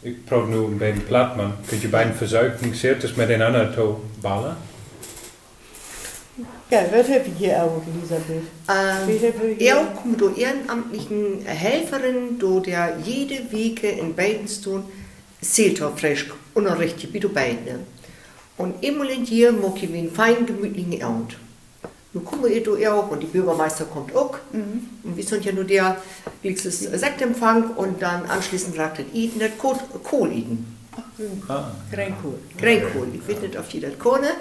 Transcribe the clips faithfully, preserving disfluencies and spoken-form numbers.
Ik proot nu en beten Platt, man. Kunt geer beiden versöken, Seelters mit enanner to balle? Ja, wat hebbe wi hier, Elisabeth? Ehm, wi hebbe, ja, kumme dor ehrenamtliche Helferin, dor de jede Wiek in Beidenstunde Seelterfreesk unnerricht bi de Beiden. Un eemol in Johr maak wi en fein gemütlichen Avend. Nu kumme wi dor ja ok, un de Bürgermeister kummt ok. Mhm. Un wi sünd ja nu dor, glieks Sektempfang un dann anschließend rakt et Eten, et Kohl-, Kohleten. Ach, Greenkohl. Ah. Greenkohl. Greenkohl. Ik weet nit, of ji dat kenne.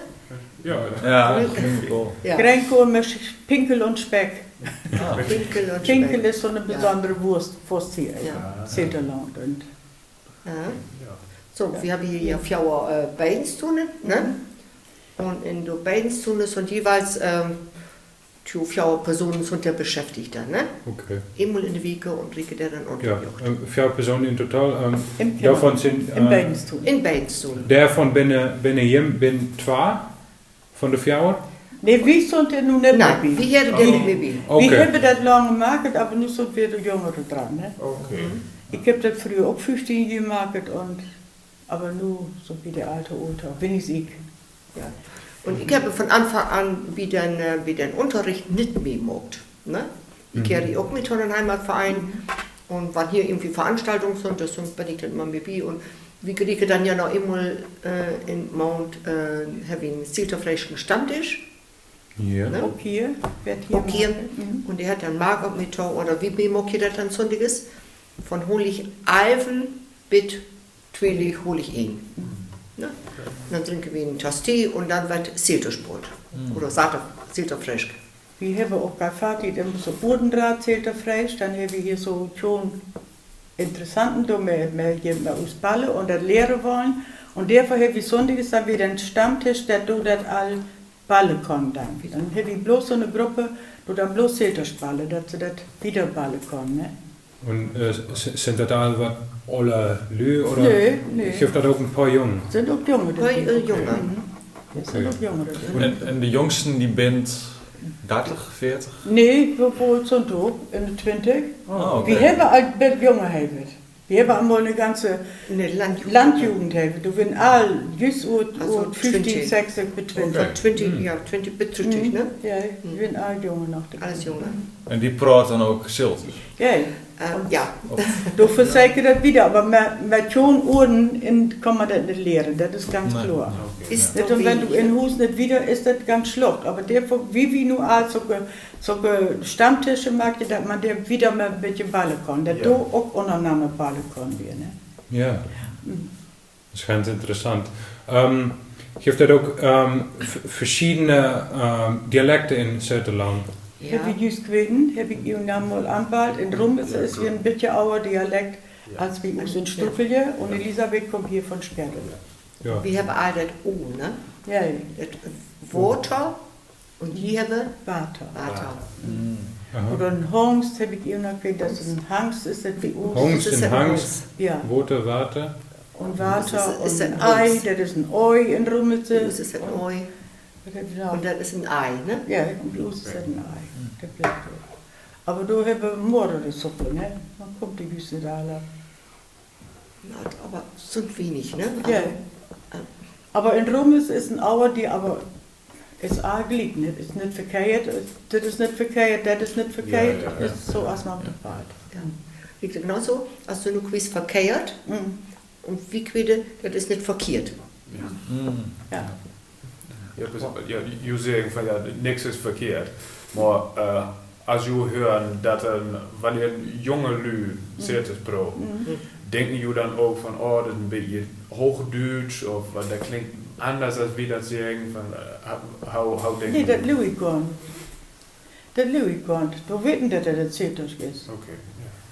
Ja. Ja, Greenkohl. Ja. Greenkohl mit Pinkel un Speck. Ah. Pinkel un Speck. Pinkel is so 'ne besondere Wurst, Wurst hier in Zeterland. Un Ja. So, wi hebbe hier ja veer, äh, Beidenstunde, ne? Mhm. Un in de Beidenstunde sünd jeweils, ähm, tju, veer Persone sünd dor beschäftigt dann, ne? Okay. Eemol in de Wiek un rieke dor dann Unnerricht. Ja, ähm, veer Persone in total, ähm, im Kinner-, doavon sünd, in, äh, Beidenstunde. In Beidenstunde. Doavon binne, binne jem, binne twa. Von de veer? Nee, wi sünd dor nu nit mie bi. Nee, wi sünd dor nit mie bi. Okay. Wi hebbe dat lang gemaakt, aber nu sünd wi de Jungere dran, ne? Okay. Mhm. Ik heb dat fröher ok föfftein Johr gemaakt un, aber nu so bi de alte Oter, bin ik. Ja. Un ik heb von Anfang an bi den, äh, bi den Unnerricht nit mie gemaakt, ne? Ik gehör ok mit to den Heimatverein. Un wann hier irgendwie Veranstaltungen sünd, dor sünd, bin ik dann immer mit bi. Un wi kriege dann ja noch eemol, äh, in Maand, äh, hebbe wi en Seelterfreesk Stammtisch. Ja. Ne? Ok hier, werd hier ok hier. Mhm. Un dor hett dann Margot mit to, oder wi, wi make dat dann sünndigs. Von Holig alven bit twielich, Holig een. Ne? Dann drinke wi en Tass Tee un dann werd Seelter speelt. Mhm. Oder Seelter-, Seelterfreesk. Wi hebbe ok Karfreitag immer so Buurtenraat, Seelterfreesk, dann hebbe wi hier so sjoon Interessanten, do mehr, mehr, hier mehr us balle un dat liere wullen. Un doavor hebbe wi sünndigs dann wieer en Stammtisch, dat do dat al balle kann dann. Dann hebbe wi bloß so 'ne Gruppe, do dann bloß Seeltersch balle, dat se dat wieder balle kann, ne? Un, äh, s-, sünd dat all wat olle Lüe, oder? Nee, nee. Gifft dat ok en paar Junge? Sünd ok Junge, paar, äh, Junge. Mhm. Dat sünd ok Junge. Un, un de Jungsten, die bint dartig, veertig? Nee, wi, wi sünd ok in de twintig. Ah, okay. Wi hebbe al bit Junge, hebbe wi. Wi hebbe al mol 'ne ganze Landjugend hebbe wi. Do weren all, jüst ut, ut fieftien, sestig bit twintig. Von twintig, ja, twintig bit twintig, ne? Ja, weren all Junge noch. Alles Junge. Un die praote dan ok Seelters? Ja. Äh, ja. Do verzeker dat wieder, aber mit, mit sjoon Ohren in, kann man dat nit liere, dat is ganz kloor. Nee. Okay. Is doch, un wenn du in Huus nit wieder, is dat ganz schlach. Aber doavor, wie wi nu al so ge-, so ge-, Stammtische make, dat man dor wieder mal en bietje balle kann. Dat do ok unnereinander balle kann, wie, ne? Ja. Mhm. Dat is ganz interessant. Ähm, gifft dat ok, ähm, v-, verschiedene, ähm, Dialekte in Zeterland? Ja. Heb ik jüst geweten, heb ik ehr noch mal anbalt. In Rummelse is hier en bietje auer Dialekt as bi us in Stukelje. Un Elisabeth kummt hier von Skedde. Ja. Wi hebbe all dat O, ne? Ja, ja. Dat Water. Un hier hebbe Water. Water. Mhm. Aha. Oder en Hangst, heb ik ehr noch geweten, dat en Hangst is, dat wie Oos. Hangst un Hangst. Ja. Water, Water. Un Water un Ei, dat is en Ei in Rummelse. Dat is en Ei. Wat hebbe wi noch? Un dat is en Ei, ne? Ja, un bloß is dat en Ei. Dat blift ok. Aber do hebbe wi mehrere Suppe, ne? Dan kummt de Hüse do alle. Na, aber sünd wenig, ne? Ja. Also, äh, aber in Rummelse is en Auer, die aber is all gliek, ne? Is nit verkehrt, is, dat is nit verkehrt, dat is nit verkehrt, ja, ja, is so as man dat weit. Ja. Liek genau so, as du nu quiz verkehrt, un wi quidde, dat is nit verkehrt. Ja. Mhm. Ja. Ja, precies. Ja, ju seggt von, ja, nix is verkehrt. Mer, äh, as ju hören, dat en, wann en junge Lü Zetersch proot, denke ju dann ok von, oh, dat is en bietje Hoochdüütsch, of, äh, dat klingt anders, as wi dat seggen, von, äh, how, how, how denke ju? Nee, dat Lü gor nit. Dat Lü gor nit. Do weten dat, dat dat Zetersch is. Okay,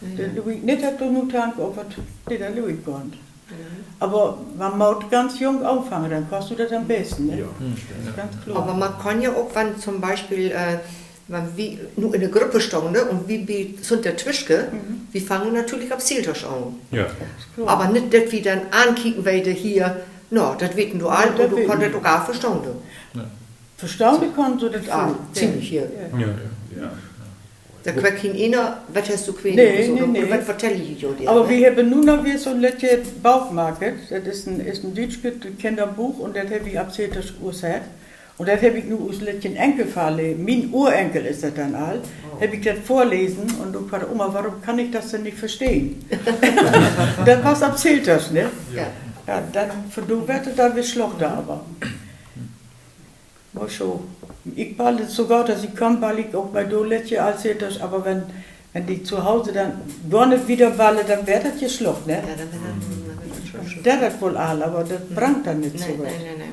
ja. Dat Lü, nit dat do nu tank, of wat, nee, dat Lü gor nit. Mhm. Aber man mott ganz jung anfange, dann kannst du dat am besten, ne? Ja. Dat is ganz kloor. Aber man kann ja ok, wann zum Beispiel, äh, wann wi nu in de Gruppe stande un wi, wi sünd dor twische, wi fange natürlich op Zetersch an. Ja. Is kloor. Aber nit, dat wi dann ankieke, weil de hier, na, dat weten du all, un du kannst dat ok all verstande. Ja. Verstande kann so dat all, ziemlich hier. Ja. Ja, ja. Dor kwak kien Inner, wat hest du kweet? Nee, nee, nee. Wat vertell ich jo? Aver wi hebbe nu noch weer so'n lüttje Book maakt. Dat is en, is en düütskes Kinnerbuch un dat hebbe wi op Zeetdietsch üversett. Un dat hebb ik nu us lüttjen Enkel vörle-, mien Urenkel is dat dann al, hebb ik dat vörlesen un do, Oma, warum kann ich das denn nicht verstehen? Dat was op Zeetdietsch, ne? Ja. Ja, dann, vun do weert dat dann weer slachter, aver. Mer so, ik bal dat so goot as ik kann, bal ik ok mien Dolletje op Zeetdietsch, aver wenn, wenn die zu Hause dann gor nit wieder balle, dann weert dat jo slacht, ne? Ja, dann weert dat, dann weert dat schon slacht. Dat, dat woll al, aver dat bringt dann nit so wat. Nee, nee,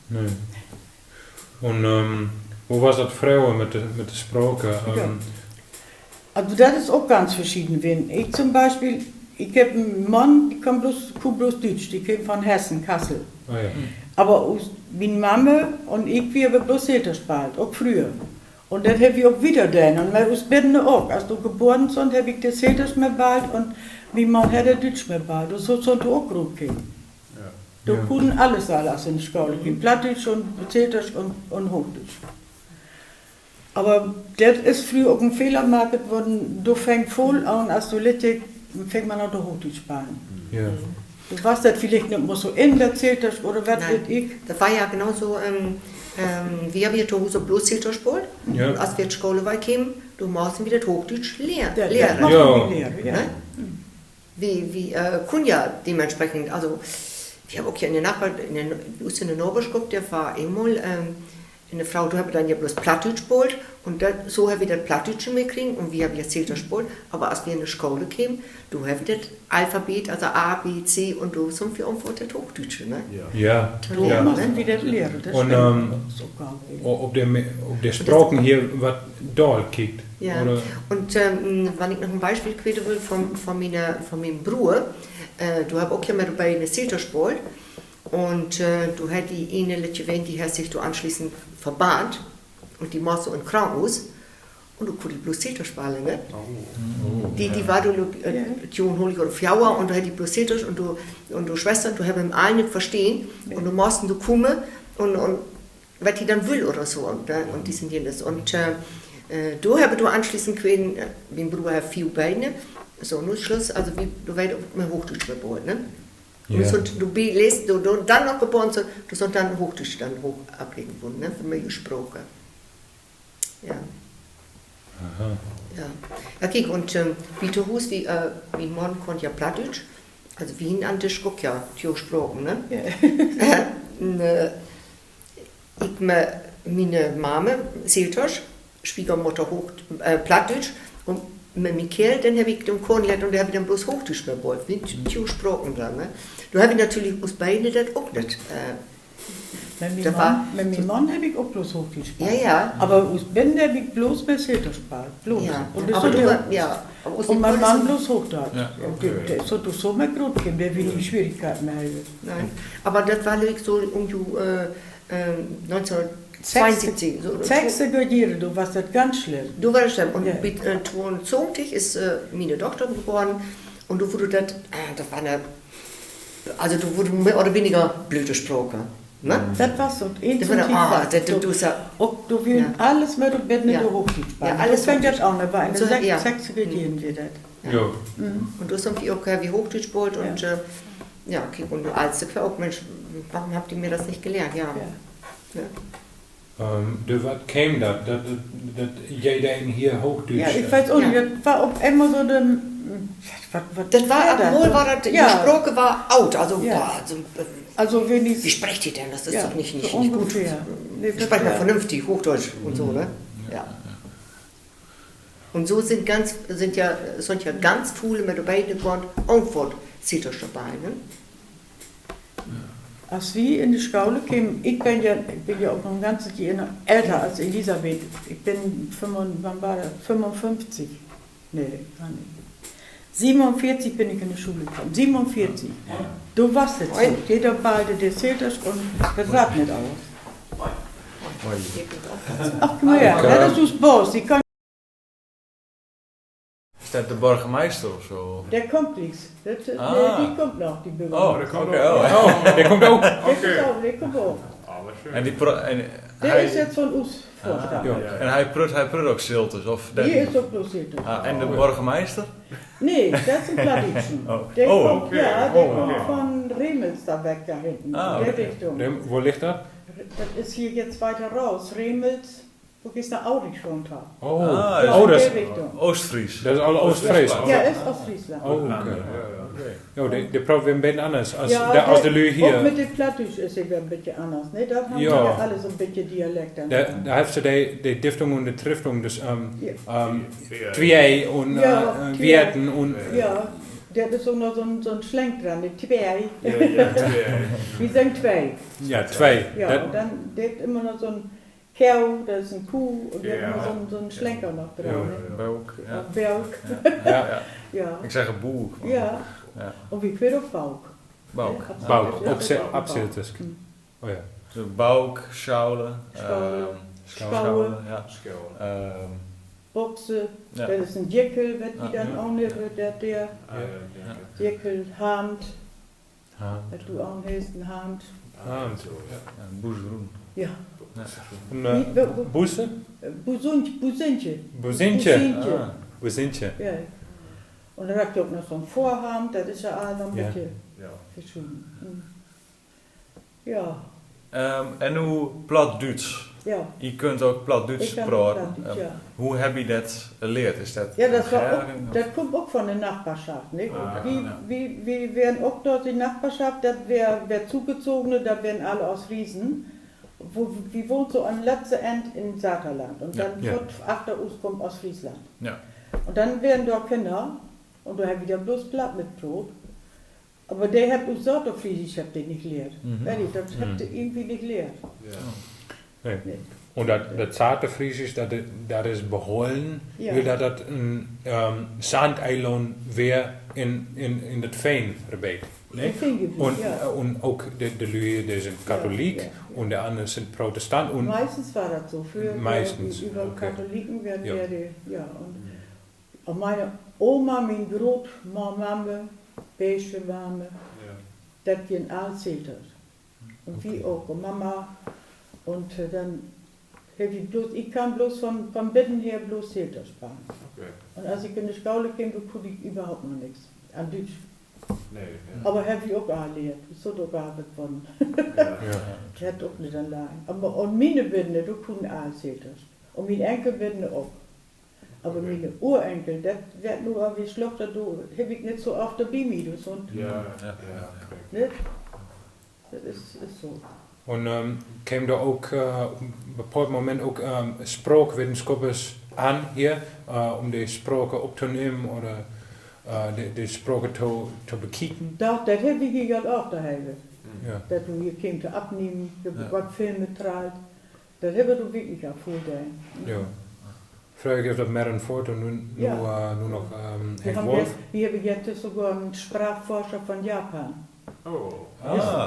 nee. Nee. Un, ähm, wo was dat fröher mit de, mit de Spraak? Ja. Ähm, also, dat is ok ganz verschieden ween. Ik zum Beispiel, ik hebb en Mann, de kann bloß, kann bloß Düütsch, de keem von Hessen, Kassel. Ah, ja. Aver us, mien Mamme un ik, wi hebbe bloß Zeetdietsch balt, ok fröher. Un dat hebb wi ok wieder daan. Un mit us beidne ok. As do geboren sünd, hebb ik de Zeetdietsch mit balt un mien Mann hett de Düütsch mit balt. Un so sünd do ok groot keen. Ja. Do kunn alles al, as in de School ging. Plattdüütsch un Zeetdietsch un, un Hochdüütsch. Aver dat is fröher ok en Fehler maakt worden. Do fang vööl an, as do lüttje, fang man an de Hochdüütsch balen. Ja. Do was dat villicht nit mehr so in, dat Zeetdietsch oder wat weet ik. Dat war ja genau so, ähm, ähm, wi hebbe jo to Huus bloß Zeetdietsch balt. Ja. Un as wi ut School wada kemen, do mosten wi dat Hochdüütsch lehr-, lehren. Ja, dat mosten wi lehren, ja. Ne? Wi, wi, äh, kunnen ja dementsprechend, also, wi hebbe ok jo in de Nachbar-, in de, us in de Noberschop, dor war eemol, ähm, en Fro, do hebbe wi dann jo bloß Plattdüütsch balt un dat, so hebbe wi dat Plattdüütsche mitkregen un wi hebbe jo Zeetdietsch balt, aver as wi in de School kemen, do hebbe wi dat Alphabet, also A, B, C un do sünd wi umfort dat Hochdüütsche, ne? Ja. Ja. Do mosten wi dat lehren, dat stimmt. Un, ähm, op de, op de Spraken hier wat dal kiekt. Ja. Oder? Un, ähm, wann ik noch en Beispiel kwiet will von, von miene, von mien Broer, äh, do hebb ik ok jo mit de beidne Zeetdietsch balt. Un, äh, do hett die ene lüttje Ween, die hett sich do anschließend verbannt. Un die moss so in Krankenhuus. Un do kunn die bloß Zeetdietsch bale, ne? Oh. Die, die war do, äh, tjun, hool ik, oder vioa, un do hett die bloß Zeetdietsch un do, un do Schwestern, do hebbe em all nit verstahn. Un do mosten do kumme un, un wat die dann will oder so, un, äh, un dies un jenes. Un, äh, äh, do hebbe do anschließend keen, äh, mien Broer hett vioa Beine, so, nu Sluss, also wi, do weert ok mit Hochdüütsch geboren, ne? Ja. Un so, do bi-, läs, do, do, dann noch geboren, so, do sünd dann Hochdüütsch dann hoch abreden worden, ne? Von miene Spraak. Ja. Aha. Ja. Ja, kiek, un, ähm, wi to Huus, wi, äh, mien Mann kunn ja Plattdüütsch. Also, wi an Disch ok ja, tjo Spraken, ne? Ja. Un, äh, ik mit miene Mamme Zeetdietsch, Schwiegermutter Hoch-, äh, Plattdüütsch. Un mit mien Keerl, den hebb ik dann kennenlehrt un do hebb ik dann bloß Hochdüütsch mit balt. Wi tjo Spraken dann, ne? Do hebb ik natürlich us beidne dat ok nit, äh, Mit mien Mann, mit mien Mann hebb ik ok bloß Hochdüütsch balt. Ja, ja. Aver us beidne hebb ik bloß mit Zeetdietsch balt. Bloß. Ja. Un mien Mann bloß Hochdeutsch. Ja, okay. Dor is so, dor so mit groot geworden, dor weren die Schwierigkeiten mehr. Nee. Aver dat war, glaub ik, so um, äh, äh, neunzehnhundertzweiundsiebzig, so, so. Sechziger Johre, do was dat ganz schlimm. Do war dat schlimm. Un bit, äh, tweeunzwanzig is, äh, miene Dochter geboren. Un do wurd dat, äh, dat war ne Also, do wurd mehr oder weniger blöde Spraak, ne? Dat was so. Dat wurd, ah, dat, dat, dat, ok, do wurd alles mehr oder weniger Hochdeutsch balt. Ja, alles Hochdeutsch. Do fang dat an, dat war in de sechziger Johre wurd dat. Ja. Un do sünd wi ok, äh, wi Hochdeutsch balt un, äh, ja, kiek, un de Alte ok, Mensch, warum habt ihr mir das nicht gelernt? Ja. Ähm, dör wat keem dat, dat, dat, dat jedereen hier Hochdeutsch... Ja, ik weet ok nit, dat war op eemol so de, wat, wat, dat war, op eemol war dat, de Spraak war out, also, boah, also, äh, wie sprecht ihr denn? Das ist doch nicht, nicht, nicht gut. Sprecht mal vernünftig Hochdeutsch un so, ne? Ja. Un so sünd ganz, sünd ja, sünd ja ganz vööl mit de beide Wöör aunföhrt, zieht euch dabei, ne? As wi in de Schaule kemen, ik bin ja, ik bin ja ok noch en ganzet Johr älter as Elisabeth. Ik bin fünfun-, wann war dat? Fünfunfünfzig. Nee, gar nit. Siebenunvierzig bin ik in de Schaule kemen. Siebenunvierzig. Do was dat so. Jeder balde de Zeetdietsch un dat sach nit aus. Ach, guck mal her, dat is us Boss. Die kann... Is dat de burgemeister of zo? Der kummt glieks. Dat, äh, nee, die kummt noch, die Bürgermeister. Oh, oké. Oh, der kummt ok. Der kummt ok, der kummt ok. Ah, wat schön. En die pro-, en... Der is jetzt von us. Ah, ja. En hae prut, hae prut ouk Zilters, of? Hie is ouk bloos Zilters. Ah, en de borgemeister? Nee, dat is 'ne Plattdüütschen. Oh. Dae kump, ja, dae kump van Remels dao weg, dao hinten. Ah, oké. In de Richtung. Wo licht dat? Dat is hie jetzt weiter raus. Remels, wo geis nao Aurich schon to. Oh, dat is Oostfries. Dat is al Oostfries. Ja, is Oostfriesland. Oh, oké. Ja, de, de praot weer 'n beten anners as de, as de luuj hie. Ouk mit de Plattdüütsch is 't weer 'n beten anners, ne? Dat han ze ja alles 'n beten Dialekt. Dao, dao haft ze de, de Diftung un de Triftung, dus, ähm, twee un, äh, Weerten un. Ja, dao is ouk noch so'n, so'n Slenk dran, de twee. Ja, ja, twee. Wi zeen twee. Ja, twee. Ja, un dan, dao haft immer noch so'n Koe, dat is 'n koe, un die haet nog so'n, so'n slenker noch dran, hè? Bouk, ja. Of bouk. Ja. Ik zeg 'n boek, maar ja. Of ik weet of bouk. Bouk. Hè, op Zilters. Op Zilters. Oh ja. Zo bouk, sjaole, sjaole, ja. Bokse, dat is 'n jikkel, wat die dan aon hebbe, dat dea. Jikkel, hamd. Hamd. Wat doe aon heest, 'n hamd. Hamd. Ja, 'n boezebroen. Ja. 'n Boeze? Boezintje. Boezintje. Boezintje. Ja. En dan haet ze ouk nog zo'n veurhamd, dat is ja al 'n bietje verschillend. Ja. En noe Plattdüütsch. Ja. Ge kunt ouk Plattdüütsch praote. Hoe hebbe ge dat geleerd? Is dat... Ja, dat kump ouk van de nachbarschaft, ne? Wi, wi weren ouk door de nachbarschaft, dat weer, weer toegezogene, dat weren alle Oostfriesen. Wi woont zo aon 't letste End in Saterland. En dan kort achter us kump Oostfriesland. Ja. En dan weren dao Kinner, en dao hebbe wi dan bloos Platt mit praot. Oba de hebbt us Saterfriesisch hebbt de nich geleerd. Weet ich, dat hebbt de irgendwie nich geleerd. Ja. Nee. Un dat, dat Saterfriesisch, dat, dat is behollen, wiel dat dat 'n Sandeilaund weer in, in, in dat Veenrebeet, ne? Un ouk de, de luuj, de zeen katholiek un de annere zeen protestant. Meistens weer dat zo. Fröher, meistens, wie, wie Katholieken weren, ja. Un An miene Oma, mien Grootmame, Beesje Mame, dat weren all Zilters. Un wi ouk, un Mama. Un dan heff ik bloos, ik kann bloos van, van binnen her bloos Zilters prate. Un as ik in de Schaule keem, dan kunn ik üvverhaupt noch nix an Düütsch. Oba heff ik ouk all geleert. Ik sot ouk all wat von. Ik hatt ouk nit an lang. Oba un miene Binnen, dor kunnen all Zilters. Un mien Enkel Binnen ouk. Oba miene Urenkel, dat weert nu alweer slochter, dor heff ik nit so oft bi mi, dus, un, ne? Dat is, is so. Un keem dor ouk op en bepaold Moment ouk Spraakwetenschopers an hier, um de Sprake optonehmen oder de, de Sprake to, to bekieken? Doch, dat heff ik hier al oft, dor heff ik. Dat nu hier keem to opnehmen, dor heff ik wat Filme dreit. Dat hebbe wi wirklich al vör de... Fröher geev dat mehr in Fürth un nu, nu noch in Wolf. Wi hebbe jetz sogar en Sprachforscher von Japan.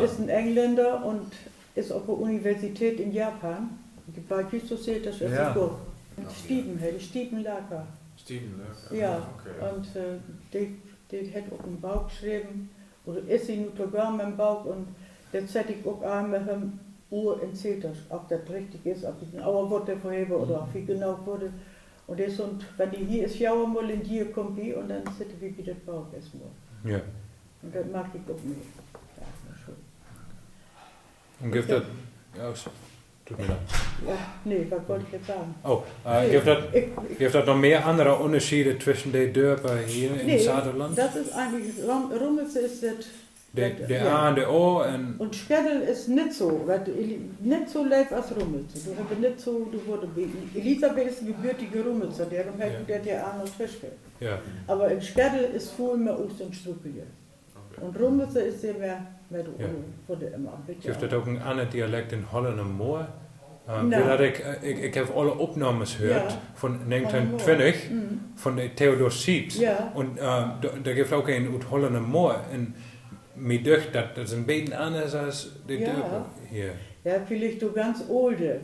Is en Engländer un is op de Universität in Japan. De weit jüst so Zilters as ik ouk. Stephen, heet Stephen Laka. Stephen Laka. Ja, un de, de hett ouk en Book schreven. Oder is he nu togang mit en Book un dat zett ik ouk an mit häöm Oor in Zilters, of dat richtig is, of ik en auer Woord devor hebb oder of ik genau Woord. Un dee is, un wann dee hier is, fjouwer mol in Johr kump dee, un dan zitte wi bi dat Book eerstmol. Ja. Un dat maak ik ouk mit. Ja, so. Un gifft dat, ja, Tut mir leid. Ja, nee, wat wollt ik jetzt sagen? Oh, gifft dat noch mehr annere Unnerschiede twischen de Dörper hier in 't Saterland? Nee, dat is eigentlich, Rummelse is dat, de A un de O un Scheddel is nit so, wat, nit so leev as Rummelse. Dor hebbe nit so, dor woort, Elisabeth is en gebürtige Rummelser, dorum hett dat hier anners Fischke. Ja. Oba in Scheddel is vull mehr Oostern strukel. Un Rummelse is dee mehr, mehr de Olle, woort immer. Gifft dat ouk en anner Dialekt in Hollendermoor? Wiel dat ik, ik heff alle Opnames heurd von negentien twintig von de Theodor Siebs. Un dor gifft ouk een oet Hollendermoor. Un mi ducht dat, dat is en beten anners as de Dörper hier. Ja, villicht de ganz olde.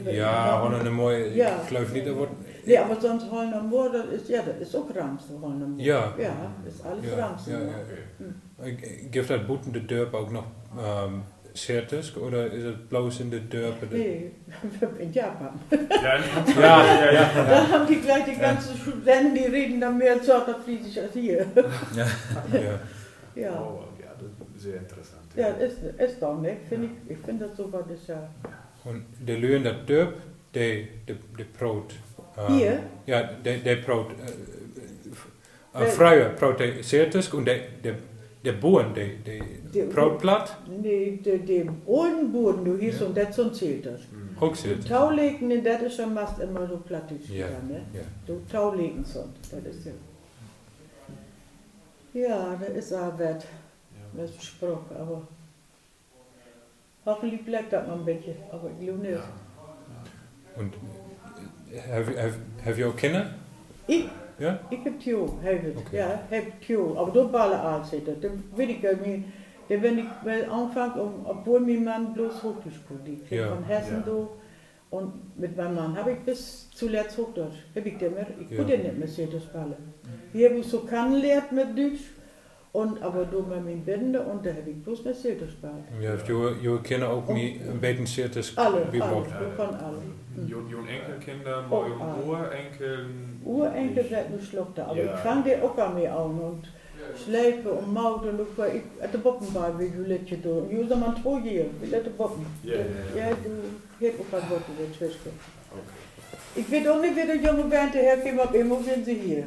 Ja, Hollendermoor, ik gleev nit, dat woort... Nee, oba sons Hollendermoor, dat is, ja, dat is ouk Ramsel, Hollendermoor. Ja, is alles Ramsel. Gifft dat buten de Dörper ouk noch Seertysk oder is dat bloß in de Dörper? Nee, in Japan. Ja, ja, ja. Da haben die gleich die ganzen Studenten, die reden dann mehr Sertofrisisch als hier. Ja. Ja. Oh, ja, das ist sehr interessant. Ja, is, is dan, ne? Find ik, ik vind dat zo wat is, ja. Un de luuj in dat dörp, de, de, de proot. Hier? Ja, de, de proot, eh, Äh, fröher proot de Seertysk un de, de, de Buern, de, de proot Platt? Nee, de, de ollen Buern, du, hier sünd, dat sünd Seertysk. Ok Seertysk. Tauleken, dat is ja meist immer so Plattdüütsch dann, ne? So Tauleken sünd, dat is ja. Ja, dat is al wat. Dat is Sprook, aber Hoffentlich blifft dat noch en bätje, aber ik glööv nit. Un have, have, have you Kinner? Ik? Ja? Ik hab twee, hab ik. Okay. Ja, hab twee. Aber dor balle al, sä dat. Dat weet ik nit mehr. Denn wenn ik mal anfang, obwohl mien Mann bloß Hochdeutsch kunn, de keem von Hessen dor. Un mit mienen Mann hab ik bis zuletzt Hochdeutsch. Hab ik denn mehr, ik kunn denn nit mehr Seertysk balle. Wi hebbt uns so kannenlehrt mit Düütsch. Un aber dor mit mien Bende, un dor hab ik bloß mehr Seertysk ballt. Ja, jo, jo Kinner ok mi en bätje Seertysk bibrocht. Alle, alle, von alle. Jo, jo Enkelkinner, mien Urenkel. Urenkel wert nu Slachter, aber ik fang de ok an mit an un slepe un maute un ok, ik, de Boppenball, wie du Liedje do. Un jo, sag mal, twee Johr, wie lette Boppen. Ja, ja, ja. Ja, du, hett ok wat Gott in de Zwischenzeit. Okay. Ik weet ok nit, wo de junge Band herkeem, aber immer sünd se hier.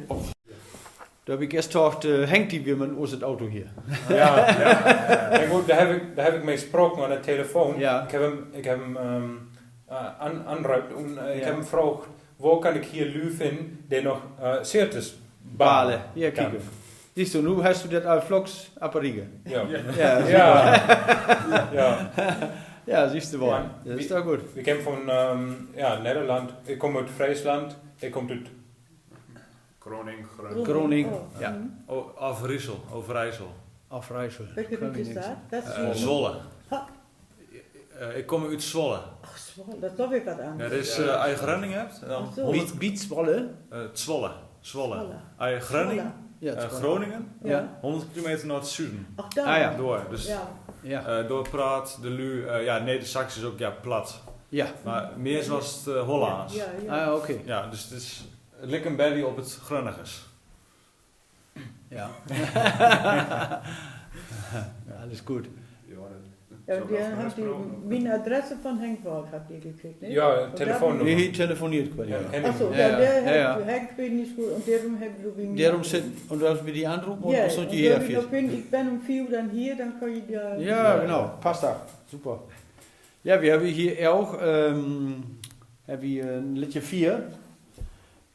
Dor hab ik eerst dacht, äh, hangt die weer mit unser Auto hier? Ja, ja. Ja, gut, dor hab ik, dor hab ik mit spraken an de Telefon. Ja. Ik hab em, ik hab em, ähm, äh, an, anropen un, äh, ik hab em gefrogt, wo kann ik hier Lüü finnen, de noch, äh, Seertysk balle? Ja, kiek. Sühst du, nu hest du dat al fluks app de Riege. Ja. Ja, super. Ja. Ja, sühst du woll. Ja, dat is doch gut. Wi kemmen von, ähm, ja, Nedderland. Ik kom ut Freesland. Ik kom ut Groningen. Groningen, ja. O-, Overijssel, Overijssel. Overijssel. Welke Rieg is dat? Dat is Zwolle. Ha. Eh, ik kom oet Zwolle. Ach, Zwolle, dat is toch weer wat anders. Ja, dat is, eh, as je Groningen hebt, dan... Ach zo. Wie, wie Zwolle? Eh, Zwolle, Zwolle. Zwolle. As je Groningen, ja, eh, Zwolle. Groningen, ja, honderd kilometer naar het zuiden. Ach, daar. Ah, ja. Door, dus, ja, eh, door praat de luuj, eh, ja, Neder-Saksisch is ook, ja, plat. Ja. Maar meer zoals het, eh, Hollands. Ja, ja, ja. Ah, oké. Ja, dus het is Lik en Belly op het Gronings. Ja. Alles gut. Ja, die habt die, mien Adress von Henk Wolf habt ihr gekriegt, ne? Ja, Telefonnummer. Wie telefoneert quasi. Ja, Henk. Ach so, ja, der hat, Henk weet nit gut un darum hab ich... Darum sitt, un du hast mir die anropen un... Ja, so un die, ich bin um veer Uhr dann hier, dann kann ich dir... Ja, genau, passt doch. Super. Ja, wi hebbe hier ok, ähm, hebbe wi, äh, en liedje veer.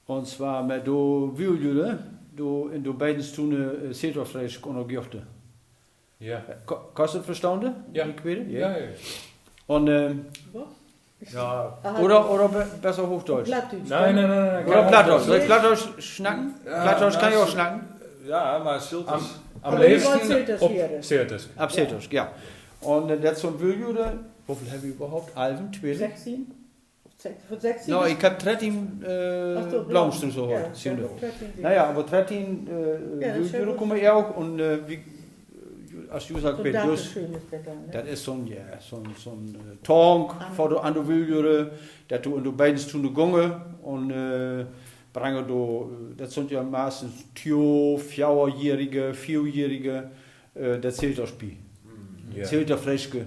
Un zwar mit de Wieljude, do in de Beidestune, äh, Seetorfreesk un ok Jochte. Ja. Ko-, kannst du dat verstaun? Ja. Ik weet 't, ja. Ja, ja. Un, ähm, wat? Ja. Oder, oder be-, besser Hochdeutsch? Plattdeutsch. Nee, nee, nee, nee. Oder Plattdeutsch. Soll ich Plattdeutsch snacken? Ja, Plattdeutsch kann ich ok snacken. Ja, aber Seetorfreesk. Am, am leevsten op Seetorfreesk. Op Seetorfreesk, ja. Un, äh, dat sünd Wieljude, woveel hebbe wi überhaupt? Alven, twintig? Sechzehn? Sechzehn? No, ik hab drettien, äh, Blauensträuße geholt. Ach so, ja, ja, drettien. Na ja, aber drettien, äh, Wieljude kumme ok un, äh, wie, äh, as du sagst, so, Dankeschön is dat dann, ne? Dat is so'n, ja, so'n, so'n, äh, Dank för de, an de Wieljude, dat du in de Beidestune gonge un, äh, bringe do, äh, dat sünd ja meistens twee, veerjohrige, veerjohrige, äh, dat Seetorfreeske. Ja. Seetorfreeske.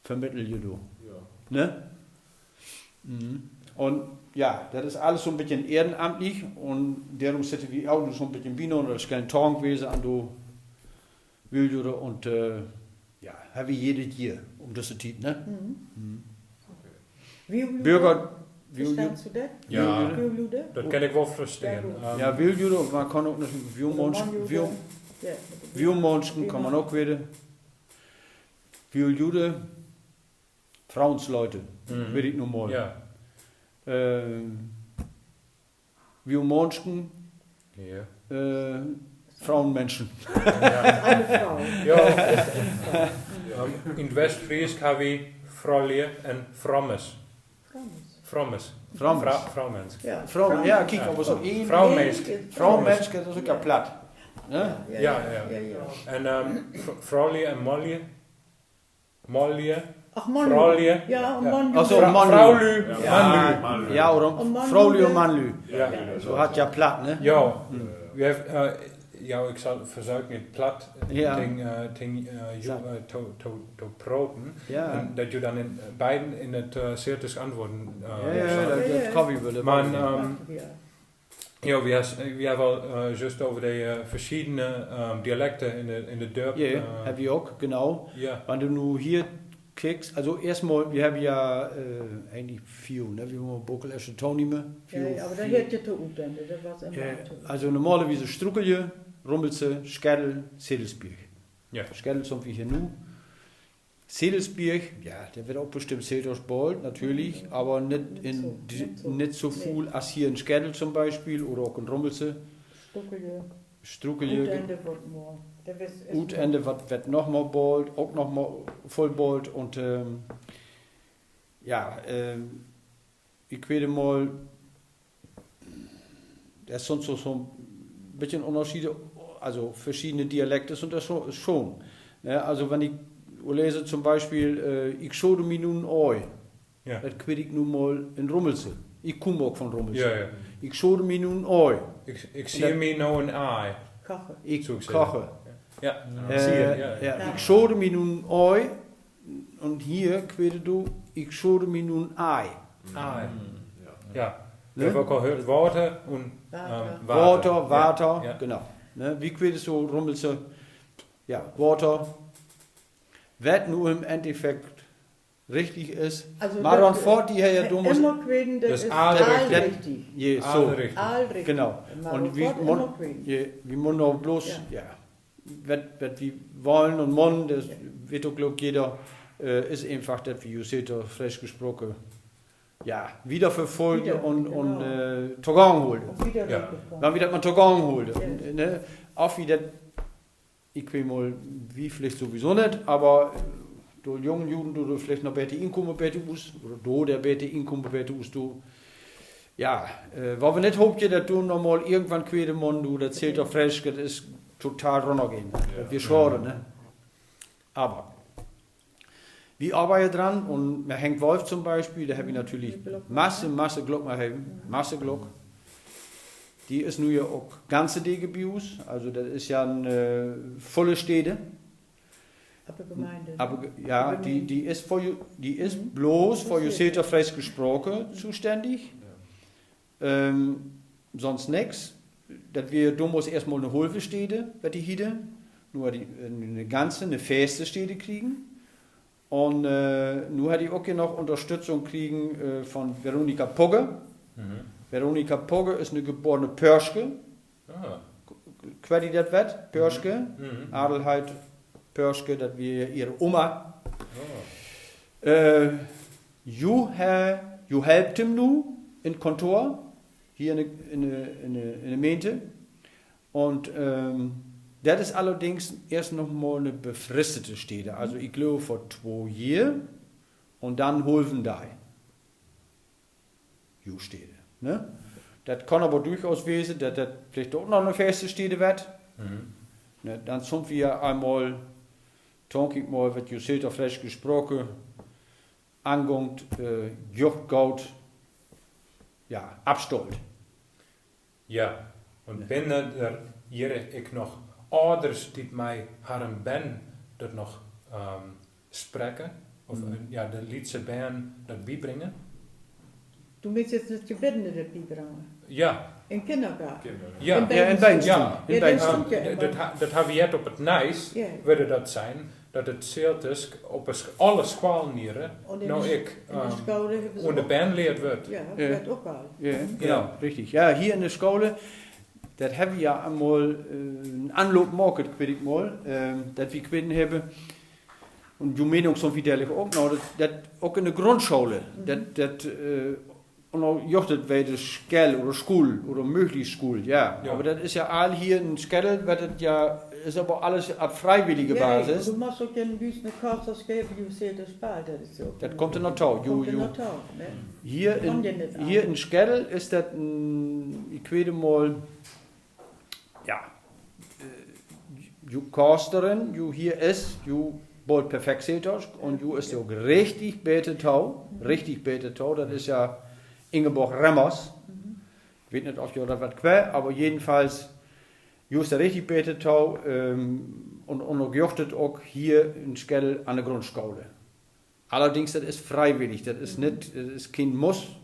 Vermittel je do. Ja. Ne? Mhm. Un ja, dat is alles so'n beten ehrenamtlich un darum sitte wi ok so'n beten binanner, dat is keen Tank wese an de Wieljude un, äh, ja, hebbe wi jedet Johr um disse Tiet, ne? Mhm. Mhm. Okay. Bürger, Wieljude. Verstahst du dat? Ja. Wieljude. Dat kann ik woll verstahn. Ja, gut. Ähm, ja, Wieljude, man kann ok noch Wielmansken, Wiel-, ja, Wielmansken kann man ok wese. Wieljude, Frauensleute, mhm, weet ik nu mal. Ja. Ähm, Wielmansken, ja, äh, Frauenmenschen. Ja. Eine Frau. Ja. Ähm, in Westfriesland hebbe wi Froulje un Frommes. Frommes. Frommes. Frommes. Fra-, Fraumensk. Ja. Frau, ja, kiek, aber so ähnlich. Fraumensk. Fraumensk, dat is ok ja platt. Ne? Ja, ja, ja. Un, ähm, Fr-, Froulje un Molje. Maullier. Ach, Manlü. Fraullier. Ja, un Manlü. Ach so, Manlü. Fraulü. Ja, Manlü. Ja, oder Fraulü un Manlü. Ja. So hat ja Platt, ne? Ja. Hm. Wi hafft, äh, ja, ik sall versöken, in Platt, äh, ja, ting, äh, ting, äh, jo, äh, to, to, to proten. Ja. Un dat jo dann in, äh, beiden in 't, äh, Seeltisch antwoorden, äh, ja, ja, dat, dat kann wi welle. Man, ähm, ja. Jo, wi has, wi hafft al, äh, just over de, äh, verschiedene, ähm, Dialekte in de, in de Dörp, ja, äh, hebbt wi ok, genau. Ja. Wan du nu hier kickst, also eerstmal, wi hebbt ja, äh, eigentlich veer, ne? Wi mott Bokelesche tonehmen. Ja, veer, ja, aver dat veer. Heet ja to Utende, dat was immer to. Also normalerwies Struckelje, Rummelse, Skeddel, Sedelsbierg. Ja. Skeddel sünd wi hier nu. Sedelsbierg, ja, dat weert ok bestimmt Seeltorf bold, natürlich, aver nit in, nit so, nit so völ as hier in Skeddel to'n Bispeel oder ok in Rummelse. Struckelje. Struckelje. Utende weert mol. Utende weert, weert noch mol bold, ok noch mol vull bold un, ähm, ja, ähm, ik weet mol, dat sünd so, so 'n beten Unnerschiede, also verschiedene Dialekte sünd dat scho-, schon. Ne, also wenn ik lese to'n Bispeel, äh, ik schode mi nu 'n Ei. Ja. Dat kweet ik nu mol in Rummelse. Ik kumm ok von Rummelse. Ja, ja. Ik schode mi nu 'n Ei. Ik, ik sie mi nu 'n Ei. Koche. Ik koche. Ja. Äh, ja, ja. Ik schode mi nu 'n Ei. Un hier kweet du, ik schode mi nu 'n Ei. Ei. Ja. Ne? Ik hab ok al gehuurd, Water un, ähm, Water. Water, Water, genau. Ne? Wi kweet so Rummelse, ja, Water. Wat nu im Endeffekt richtig is. Also mar dat, dan fohrt die her, du musst immer kweden, dat is aal richtig. Ja, so. Aal richtig. Genau. Un wi mott, wi mott noch bloß, ja, wat, wat wi wollen un mott, dat weet ok, glaub ik, jeder, äh, is eenfach, dat wi jo Seeltorf, Freesch gesproke, ja, wiederverfolge un, un, äh, togang hole. Wan wi dat man togang hole. Un, ne, of wi dat, ik weet mol, wi villicht sowieso nit, aver, äh, de junge Jugend, de, de villicht noch beter inkome, beter us, oder de, de beter inkome, beter us, de, ja, äh, wat wi nit hopen, dat de noch mol irgendwann kwede Mond, de, dat Seeltorf, Freesch, dat is total runnergahn. Dat weer schade, ne? Aver wi arbeide dran un mit Henk Wolf to'n Bispeel, dor hab ik natürlich masse, masse Glück mit, masse Glück. Die is nu ja ok ganze Dage bi us, also dat is ja 'n, äh, vulle Städ. Aver Gemeinde. Aver ge-, ja, die, die is för jo, die is bloß för jo Seeltorf, Freesch gesproke zuständig. Ähm, sons nix. Dat weer domols eerstmal 'ne hulve Städ, wat die hiede. Nu hett die, äh, 'ne ganze, 'ne faste Städ kriegen. Un, äh, nu hett die ok hier noch Unterstützung kriegen, äh, von Veronika Pogge. Veronika Pogge is 'ne geborene Pörschke. Kweet di dat wat? Pörschke. Adelheid Pörschke, dat weer ehr Oma. Äh, jo, he-, jo helpt em nu in Kontor, hier in de, in de, in de, in de Meente. Un, ähm, dat is allerdings eerst noch mal 'ne befristete Städ. Also, ik glööv, för twee Johr un dann hulven dei. Johr Städ, ne? Dat kann aver durchaus wese, dat dat villicht ok noch 'ne faste Städ werd. Ne, dann sünd wi ja einmal, denk ik mal, wat jo Seeltorf, Freesch gesproke angaht, äh, jo, goot, ja, afstallt. Ja, un binne dor hier ok noch Odders, die mit harren Benn dat noch, ähm, spreke? Of, äh, ja, de lietse Benn dat bibringe? Du meenst jetzt, dat de Benn dat bibringe? Ja. In Kindergarten? Ja. In Beinstum. In Beinstum. Dat ha-, dat hab ik jet op 't Nies, würde dat zeen, dat 't Seeltisch op de sch-, alle Scholen hier, nu ok, in de Benn leert werd. Ja, werd ok al. Ja, genau, richtig. Ja, hier in de Scholen, dat hab ik ja einmal, äh, 'n Anloop maakt, weet ik mal, ähm, dat wi kweden hebbe. Un jo Meenung sünd wi deel ok, nu, dat, dat ok in de Grundscholen, dat, dat, äh, un nu, jo, dat weer de Schell oder School oder möglich School, ja. Aver dat is ja all hier in Skeddel, wat dat ja, is aver alles op freiwillige Basis. Du musst ok in Büsne Kost, dat geve, jo, Seeltorf, dat is ok. Dat kummt dor noch to, jo. Hier in, hier in Skeddel is dat 'n, ik weet mal, ja, äh, jo Kosterin, jo hier is, jo bald perfekt Seeltorsk un jo, is ok richtig beter to, richtig beter to. Dat is ja Ingeborg Remmers. Ik weet nit, of jo dat wat kwe, aber jedenfalls, jo is dat richtig beter to, ähm, un, un ok jocht et ok hier in Skeddel an de Grundschole. Allerdings, dat is freiwillig, dat is nit, dat is kien Muss,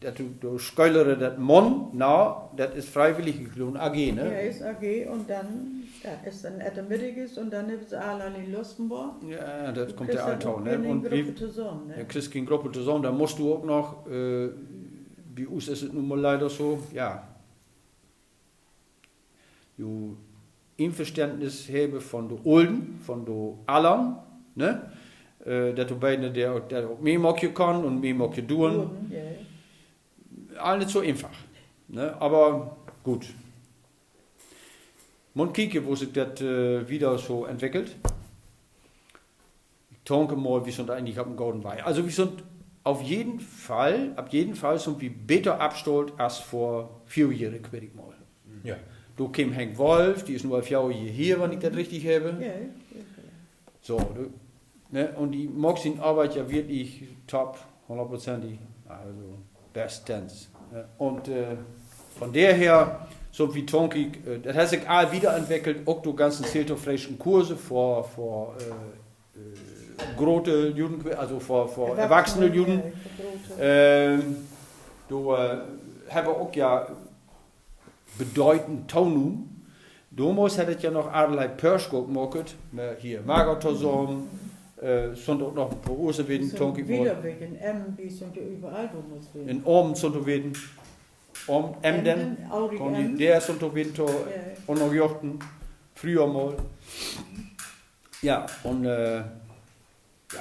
dat du, du Schölere dat mon, na, dat is freiwillig, ik glööv, A G, ne? Ja, is A G un dann, ja, is dann Ettermiddags un dann hebbt se allerlei Lustenborn. Ja, dat kummt ja all to, ne? Un wie, du kriggst kien Gruppe tosamen, dann musst du ok noch, äh, bi us is et nu mal leider so, ja, jo, Inverständnis hebbe von de Olden, von de Allern, ne? Äh, dat de beide dor, dor ok mitmaake kann un mitmaake dun. Dun, ja. All nit so eenfach, ne? Aber gut. Mol kieke, wo sik dat, äh, wieder so entwickelt. Ik danke mol, wi sünd eigentlich op en goden Weg. Also wi sünd op jeden Fall, op jeden Fall sünd wi beter afstallt as vör veer Johr, ik weet nit mol. Ja. Do keem Henk Wolf, de is nu al veer Johr hier, wann ik dat richtig hebbe. Ja, ja, ja. So, du, ne, un de maakt sien Arbeit ja wirklich top, hundertprozentig. Also, bestens. Äh, un, äh, von daher, so wie Tonki, äh, dat hett sik all wiederentwickelt, ok de ganzen seeltorfschen Kurse för, för, äh, äh, grote Juden, also för, för erwachsene Juden. Ja, för grote. Ähm, do, äh, hebbe ok ja bedeutend tonumen. Domols hett et ja noch allerlei Pörschok maakt, ne, hier Margot tosamen, äh, sünd ok noch en poor Urseweden, so, Tonki, wieder wegen M, wi sünd ja överall domols wegen. In Aum sünd weden. Aum, Emden, Emden, Aurich, Emden. Dor sünd weden to, ja, un noch Jochten, fröher mol. Ja, un, äh, ja,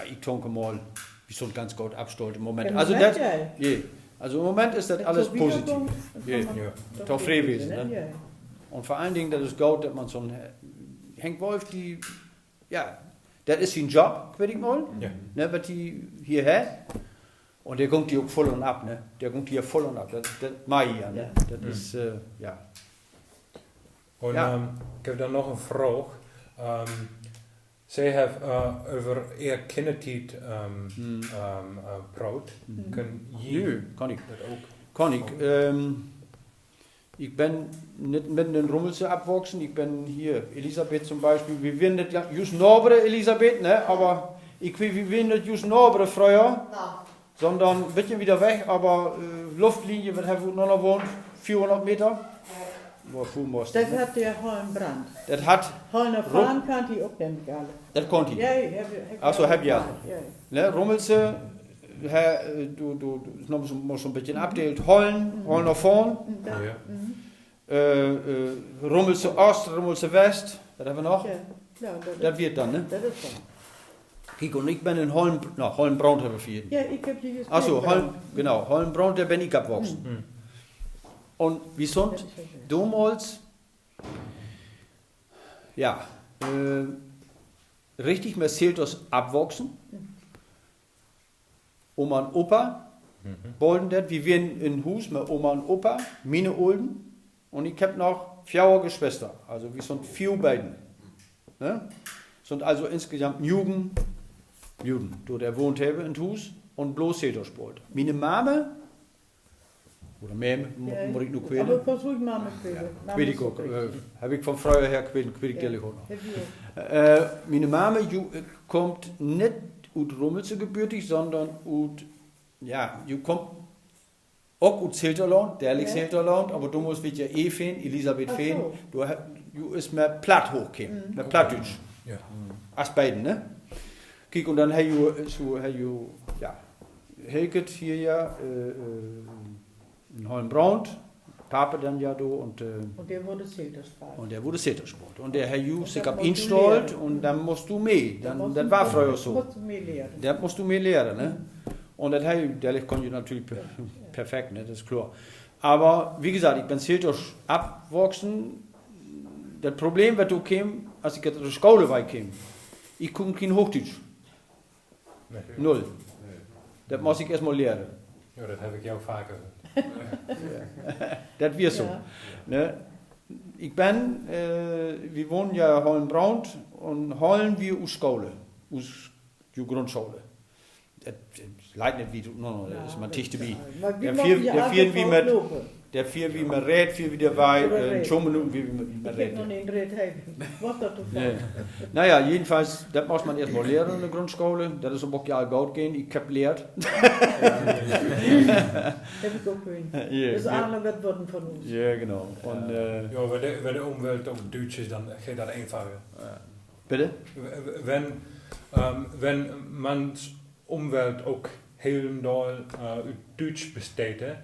ik danke mol, wi sünd ganz goot afstallt in'n Moment. In'n Moment, ja. Also dat, ja, also in'n Moment is dat alles positiv. Wenn et so wiederkummt, dann kann man doch tofreden wesen, ne? Ja. Un vör allen Dingen, dat is goot, dat man so'n, äh, Henk Wolf, de, ja, dat is sien Job, weet ik mol. Ja. Ne, wat de hier hett. Un dor gungt de ok vull un af, ne? Dor gungt de vull un af. Dat, dat mag ja, ne? Ja. Dat is, äh, ja. Un, ähm, ik heff dann noch en Fraag. Ähm, Ze hef, äh, över ehr Kinnertied, ähm, ähm, äh, praat. Kann ji dat ok? Kann ik. Ähm, ik ben nit midden in Rummelse opwussen. Ik ben hier, Elisabeth zum Beispiel. Wi wieren nit jüst nabere, Elisabeth, ne? Aber ik, wi, wi wieren nit jüst nabere fröher. Sondern bietje wieder weg, aber, äh, Luftlinie, wat hewwe wi noch, noch wahnt? Veerhunnert Meter? Ja. Wo, wo muss dat, ne? Dat hett de Holm Brandt. Dat hett Holm Brandt, kann de ok, denk ik, alle. Dat kann de. Ja, ja, ja, ja. Ach so, hett ja. Ja, ja. Ne, Rummelse, he, äh, du, du, du, noch so, noch so en bietje abdeelt. Holm, Holm na vörn. Ja. Äh, äh, Rummelse Ost, Rummelse West, wat hewwe wi noch? Ja, dat wia et dann, ne? Dat is dann. Kiek, un ik ben in Holm, na, Holm Brandt hewwe wi hier. Ja, ik heff die gespeeld. Ach so, Holm, genau, Holm Brandt, dor ben ik opwussen. Un wi sünd domols, ja, äh, richtig mit Seeltors opwussen. Oma un Opa, bolden dat. Wi wieren in Huus mit Oma un Opa, miene Olden. Un ik heff noch veer Geschwister. Also, wi sünd veer Beiden. Ne? Sünd also insgesamt nugen, nugen, do dor wahnt hewwe in't Huus un bloß Seeltors speelt. Miene Mame, oder Mem, mu-, mutt ik nu quäle. Aber versuch Mame quäle. Mame is ok richtig. Äh, heff ik von fröher her quält, quäl ik ehrlich ok noch. Äh, miene Mame, jo, äh, kummt nit ut Rummelse gebürtig, sondern ut, ja, jo, kummt ok ut Silterland, Delitzsch Silterland, aber domols wia ja eh Fehn, Elisabeth Fehn. Ach so. Do ha-, jo, is mit Platt hochkemen, mit Plattdüütsch. Ja. As Beiden, ne? Kiek, un dann hett jo, so, hett jo, ja, Hilket hier ja, äh, äh, in Holm Brandt, Pape dann ja do un, äh, un dor wurd Seeltors speelt. Un dor wurd Seeltors speelt. Un dor hett jo sik installt un dann musst du mit. Dann, dat wia fröher so. Musst du mit lehren. Dat musst du mit lehren, ne? Un dat hett, delitzsch kann jo natürlich per-, perfekt, ne? Dat is klor. Aber wie gesagt, ik ben Seeltors opwussen. Dat Problem, wat do keem, as ik ut de Schole wei keem, ik kunn keen Hoochdüütsch. Nee. Null. Nee. Dat muss ik eerst mal lehren. Ja, dat hab ik ja vaker. Dat wia so. Ja. Ne? Ik ben, eh, wi wonen ja Hollenbrand un Hollen wier us Skole, us, de Grundskole. Et, et leit nit wiet, no, no, dat is mer ticht bi. Dao fier wi mit, dao fier wi mit Räd, fier wi d'r wei, eh, in Schummel wier wi mit, mit Räd. Na ja, jedenfalls, dat muss man eerst mal lehren in de Grundskole. Dat is ok ja al goot gahn. Ik hab leert. Hab ik ok gehört. Ja, genau. Un, eh, ja, wenn de, wenn de Umwelt ok düütsch is, dann geiht dat eenfacher. Bitte? W-, w-, wenn, ähm, wenn mans Umwelt ok helendaal, eh, ut Düütsch besteiht, hè?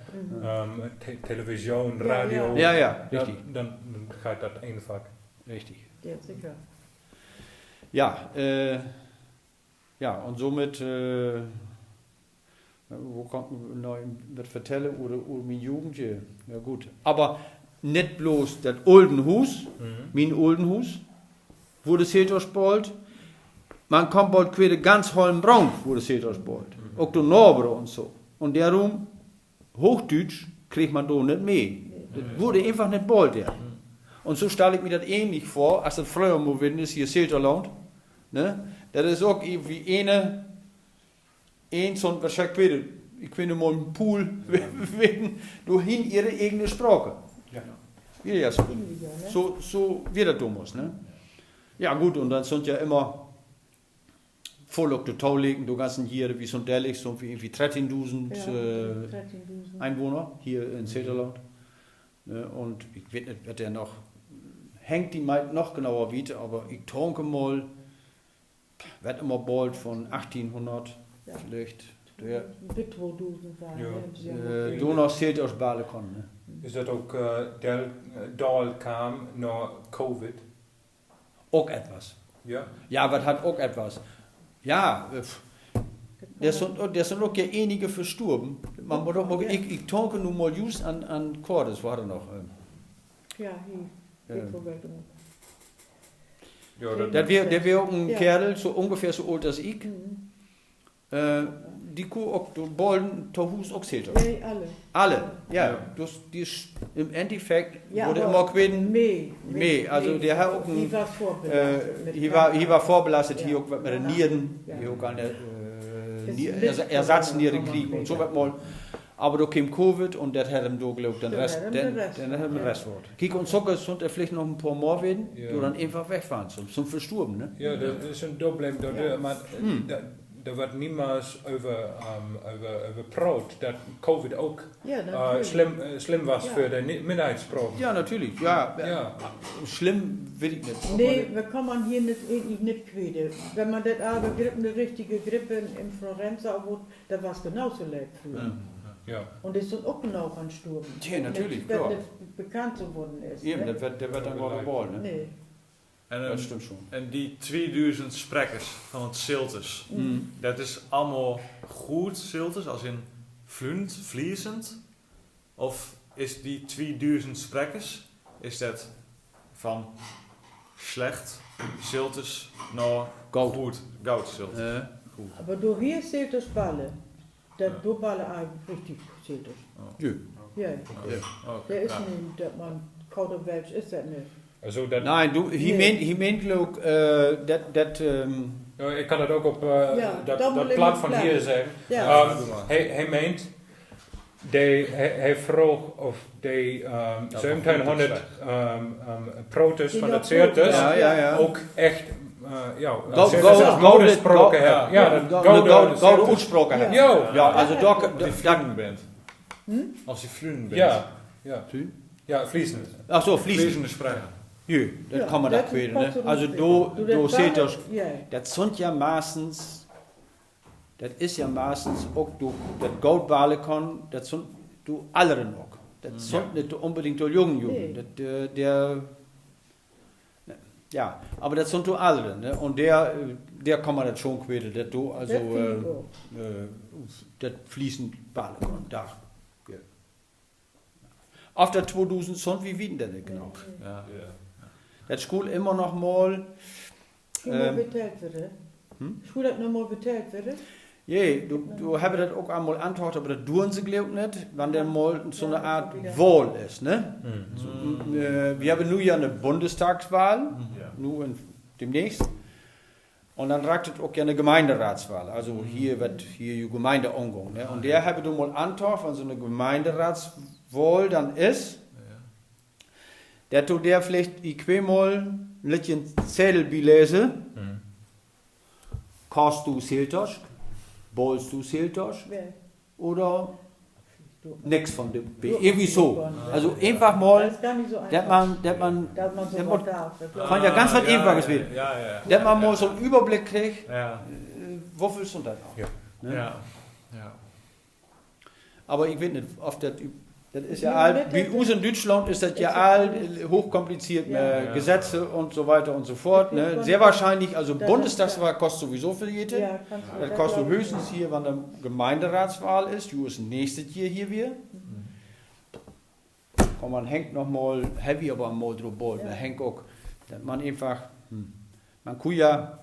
Ähm, Te-, Television, Radio. Ja, ja, richtig. Dann, dann geiht dat eenfach. Richtig. Ja, sicher. Ja, eh, ja, un somit, eh, wo kann ik noch wat vertelle oder, oder mien Jugend? Ja, goot. Aver nit bloß dat olde Huus, mien olde Huus, wurd Seeldorf baut. Man kann baut quer ganz Hollenbrand wurd Seeldorf baut. Ok de Nobere un so. Un dorum, Hoochdüütsch kreeg man dor nit mih. Dat wurd eenfach nit baut, ja. Un so stell ik mi dat ähnlich vör, as dat fröher mol ween is, hier Seeterland, ne? Dat is ok irgendwie ene, een so'n, wat segg ik, weet, ik weet nit mol, en Pool, ween, dor hin ehre egne Sprake. Ja. Ja, ja, so, so wier dat domols, ne? Ja, goot, un dann sünd ja immer vull ok de Tolliken, de ganze Johre, wi sünd dälich, sünd wi irgendwie dretteendusend, eh, Einwohner hier in Seeterland. Ne, un ik weet nit, wat dor noch, hängt di mol noch genauer wiet, aver ik denk mol, wat immer baut vun achttienhundert, villicht, ja. Bit twoedusend ware, eh, dor noch Seeldorf bale kann, ne? Is dat ok, eh, Dal-, eh, Dalkam na Covid? Ok etwas. Ja? Ja, wat hett ok etwas? Ja, eh, pf. Dor sünd, dor sünd ok ja enige verstorven. Man mutt ok mol, ik, ik denk nu mol just an, an Cordes, wo hatt noch, eh, ja, hier. Dat wier, dat wier ok en Kerl, so ungefähr so oolt as ik. Eh, die kunn ok dor baden to Huus ok Seeldorf. Nee, alle. Alle, ja. Dus die is im Endeffekt, wurd immer queden. Meh, also der hett ok en, eh, he wor, he wor vörbelastet, he ok wat mit de Nieren, he ok an de, eh, Ersatz-Nieren kriegen un so wat mol. Aver dor keem Covid un dat hett em dor, gläuv ik, den Rest, den, den hett em den Rest wort. Kiek, un so sünd dor villicht noch en poor mih ween, die dann eenfach wegfallen sünd, sünd verstorven, ne? Ja, dat is en Problem, dat, eh, man, eh, dat, dor word niemols över, ähm, över, över praat, dat Covid ok, eh, slimm, eh, slimm wor för de Ni-, Minderheitsspraken. Ja, natürlich, ja. Slimm will ik nit. Nee, wi kann man hier nit, egentlich nit queden. Wenn man dat aver Grippe, de richtige Grippe in, in Florenz wor, dat wor genauso leep fröher. Ja. Un is dann ok genau verstorven. Ja, natürlich, kloor. Nit bekannt geworden is, ne? Eben, dat word, dat word dann woll geboren, ne? Nee. Dat stimmt schon. En die tweeduzend sprekkers van 't Seelters, dat is allemaol good Seelters, as in fluent, fließend? Of is die tweeduzend sprekkers, is dat van slecht Seelters nao good, good Seelters? Aver dor hier Seelters balle, dat dor balle eigelik richtig Seelters. Ja. Ja. Dor is nit, dat man, Kauderwelsch is dat nit. Also dat, nee, du, he meent, he meent, gläuv ik, eh, dat, dat, ehm, ja, ik kan dat ok op, eh, dat, dat plat van hier zègke. Ja. Ehm, he, he meent, de, he, he vroog of de, ehm, zeventienhonderd, ehm, ehm, praoters van 't Seelters ok ech, eh, ja, Seelters as moderspraok hebbe. Ja, dat goude oetspraoke hebbe. Ja, also dor, die fluent bent. Hm? As die fluent bent. Ja, ja. Ja, fließend. Ach so, fließend. Fließende Sprache. Ja, dat kann man ok queden, ne? Also dor, dor Seelters, dat sünd ja meistens, dat is ja meistens ok dor, dat good balle kann, dat sünd dor Aldere ok. Dat sünd nit unbedingt dor junge Jugend. Dat, eh, dor, ja, aver dat sünd dor Aldere, ne? Un dor, eh, dor kann man dat schon queden, dat dor, also, eh, dat fließend balle kann, dor. Of dat tweeduzend sünd, wi weeten dat nit genau. Ja. Dat schull immer noch mol, ehm, vertellt worde. Hm? Schull dat noch mol vertellt worde? Jo, du, du hest dat ok einmal antocht, aber dat duern se, gleew ik, nit, wann dann mal so 'ne Art Wahl is, ne? So, äh, wi hebbt nu ja 'ne Bundestagswahl, nu in, demnächst. Un dann rakt et ok ja 'ne Gemeinderatswahl, also hier weed hier jo Gemeinde aangahn, ne? Un dor hebbt wi mal antocht, wann so 'ne Gemeinderatswahl dann is, dat du dor villeich i tweemal 'n lüttjen Zedel bilese: Kaust du Seeltorsch? Ballst du Seeltorsch? Oder nix von de B. Irgendwie so. Also einfach mal, dat man, dat man, dat man, kann ja ganz wat Einfaches wesen. Dat man mal so 'n Überblick kriggt, äh, wovöl stund dat noch? Ne? Aber ik weet nit, of dat, dat is ja all, bi us in Düütschland is dat ja all, äh, hochkompliziert mit Gesetze un so weiter un so fort, ne? Sehr wahrscheinlich, also Bundestagswahl kost sowieso veel Geld. Dat kost du höchstens hier, wann de Gemeinderatswahl is, du is nächstet Johr hier weer. Kann man, Henk noch mal, hebbt wi aber mal drop bold, ne? Henk ok, dat man einfach, man kunn ja,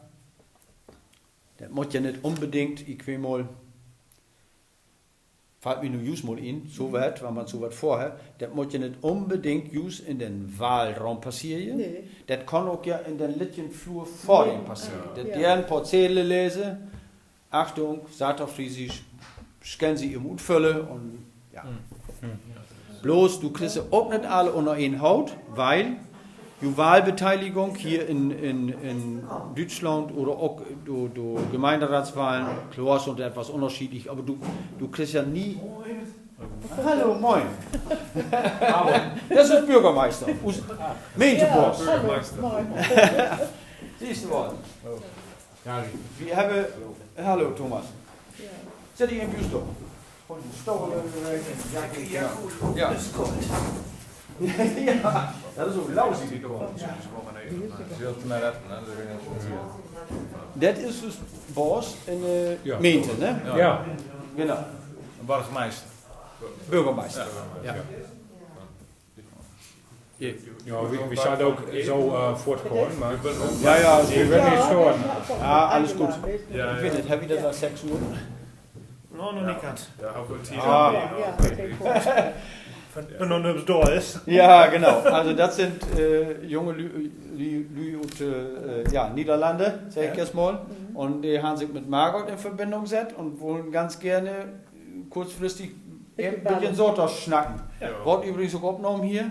dat mutt ja nit unbedingt, ik weet mal, fallt mi nu just mal in, so wat, wann man so wat vörhett, dat mutt ja nit unbedingt just in den Wahlraum passieren. Dat kann ok ja in den lüttjen Flur vör dem passieren. Dat dor en paar Zedel lese: Achtung, Saterfriesisch, schön se em utfölle un, ja. Bloß, du kriggst se ok nit all unner een Hoot, weil de Wahlbeteiligung hier in, in, in Düütschland oder ok de, de Gemeinderatswahlen, kloor, sin dat wat unnerschiedlich, aber du, du kriggst ja nie. Hallo, moin. Dat is Bürgermeister. Us Meentebaas. Siehst du mal. Wi hebbt, hallo Thomas. Zett dich in de Stool. Von de Stool, äh, ja, ja. Ja, dat is ok lausig. Dat is dus Baas in de Meente, ne? Ja. Genau. Burgemeister. Burgemeister. Ja. Ja, wi, wi zallen ok zo, eh, voortkomme, maar... Ja, ja, wi wille nit storen. Ja, alles good. Ik weet nit, hebbt wi dat al seks oor? No, noch nit ganz. Ah. Wenn noch nirgends dor is. Ja, genau. Also dat sin, eh, junge Lü, Lü, Lü ut, eh, ja, Nederlande, zeg ik eerst mal. Un die han sich mit Margot in Verbindung gezet un wullen ganz gerne kurzfristig en beten Satersch snacken. Ja. Word übrigens ok opgenomen hier.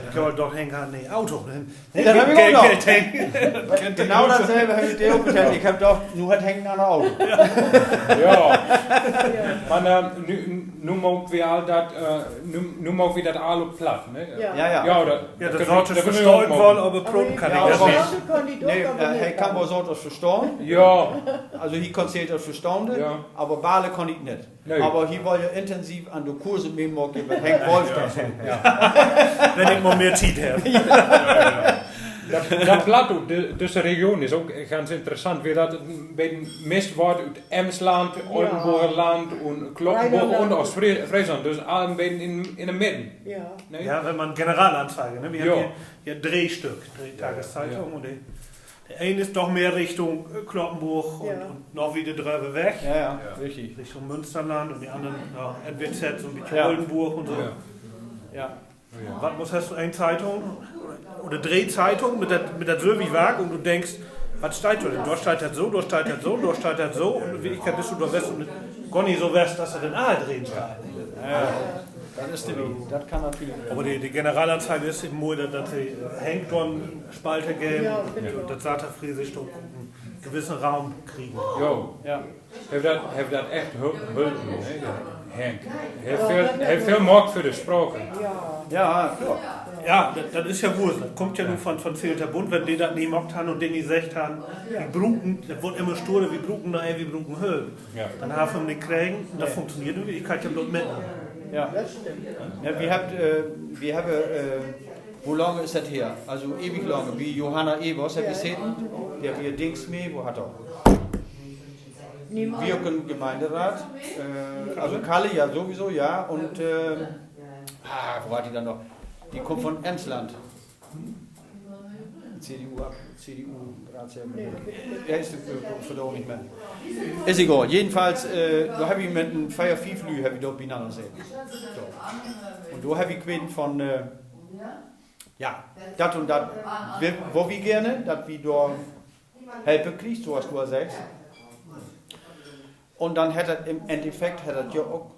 Ik hab doch Henk an, nee, Auto, ne? Dat hab ik ok noch. Genau datselve hab ik dir ok vertellt. Ik hab doch, nu hett Henk en anner Auto. Ja. Man, eh, nu, nu maak wi all dat, eh, nu, nu maak wi dat all op Platt, ne? Ja, ja. Ja, oder, ja, dat Satersch verstah ik wal, aber proten kann ik dat nit. Nee, eh, he kann wal Satersch verstahn. Ja. Also he kann Satersch verstahn, aber balle kann he nit. Nee. Aber he wull ja intensiv an de Kurse mitmaken, wat Henk Wolf dat deit. Ja. Wenn ik mal mehr Tied hab. Ja, ja. Dat, dat Platt, de, düsse Region is ok ganz interessant, wiel dat en beten mischt word ut Emsland, Oldenburger Land un Cloppenborg un Oostfriesland. Dus all en beten in, in de midde. Ja. Nee? Ja, wenn man Generalanzeige, ne? Wi hebbt hier, hier dree Stück, dree Tageszeitung un de De een is doch mehr Richtung, eh, Cloppenborg un, un noch wieder drüber weg. Ja, ja, richtig. Richtung Münsterland un de annern, ja, N W Z, so en beten Oldenburg un so. Ja. Wat musst, hest du een Zeitung oder dree Zeitung mit dat, mit dat sülvige Wark un du denkst, wat steiht dor denn? Dor steiht dat so, dor steiht dat so, dor steiht dat so. Un in Wirklichkeit büst du dor west un gor nit so west, dat se denn all drin steiht. Ja. Dat is de Weg. Dat kann natürlich. Aber de, de Generalanzeige is eben moi, dat, dat de, eh, Henk dor en Spalte geven, dat Saterfriesisch doch en gewissen Raum kriegen. Jo. Ja. Hett dat, hett dat echt hul-, hulpen, ne? Henk. Hett väl, hett väl maakt för de Spraak. Ja, kloor. Ja, dat, dat is ja wohl so. Dat kummt ja nu von, von Veluwe Bund, wenn de dat nit maakt han un de nit seggt han, wi bruken, dat word immer sturer, wi bruken noch, wi bruken Hölp. Ja. Dann han se 'm nit kregen, dat funktioneert nit. Ik kann ja bloot mitmaken. Ja. Ja, wi hebbt, eh, wi hebbt, eh, wo lang is dat her? Also ewig lang. Bi Johanna Evers hebbt wi seten, de hebbt hier Dings mit, wo hett dor? Wi ok en Gemeinderaat. Eh, also Kalle, ja, sowieso, ja. Un, eh, ah, wo wor die dann noch? Die kummt von Emsland. C D U ab. C D U, Ratsherr. Dä is dä, äh, vandaag nich mehr. Is egal. Jedenfalls, äh, dor hab ik mit en veer, fief Lüü hab ik dor binanner seten. So. Un dor hab ik geweet von, äh, ja, dat un dat, wo, wo wi gerne, dat wi dor Help kriegt, so as du al saggst. Un dann hett dat im Endeffekt, hett dat jo ok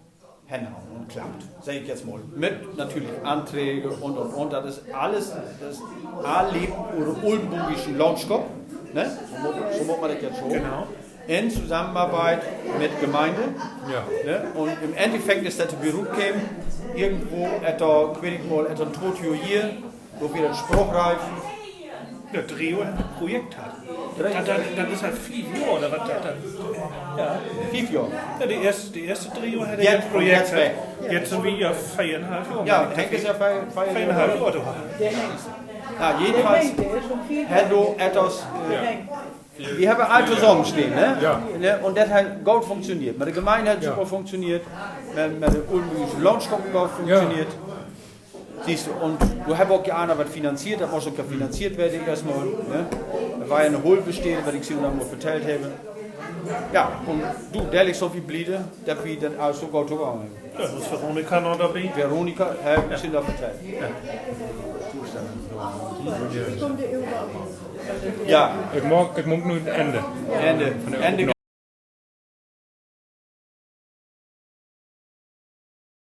henhaut un klappt, sag ik jetzt mal. Mit natürlich Anträge un, un, un. Dat is alles, dat is all Leven ur oldenborgischen Landschap, ne? So mutt, so mutt man dat jetzt so. Genau. In Zusammenarbeit mit Gemeinde. Ja. Ne? Un im Endeffekt is dat bi rutkamen, irgendwo, etter, ik weet nich mal, etter en Trio hier, wo wi dat Sprochreif. Dat Trio en Projekt hatt. Dat, dat, dat is halt fief Johr, oder wat dat dann? Ja. Fief Johr. Ja, de eerste, de eerste Trio hatt e Projekt. Jetzt sünd wi ja veer un haaf Johr. Ja, Henk is ja veer, veer un haaf Johr. Ja, jedenfalls, hett dor etwas, äh, wi hebbt all tosamen stahn, ne? Ja. Ne? Un dat hett goot funktioneert. Mit de Gemeinde hett super funktioneert. Mit, mit de oldenborgische Landschap hett goot funktioneert. Sühst du, un du hest ok jo anners wat finanziert, dat muss ok jo finanziert weren, eerstmal, ne? Dat wor jo en Hulpsteed, wat ik jo noch mal vertellt hab. Ja, un du, dä is so wi bliede, dat wi dat allens so goot togangen. Ja, is Veronika noch dorbi? Veronika, hab ik jo noch vertellt. Ja. Ja. Ik maak, ik maak nu 't Ende. Ende. Ende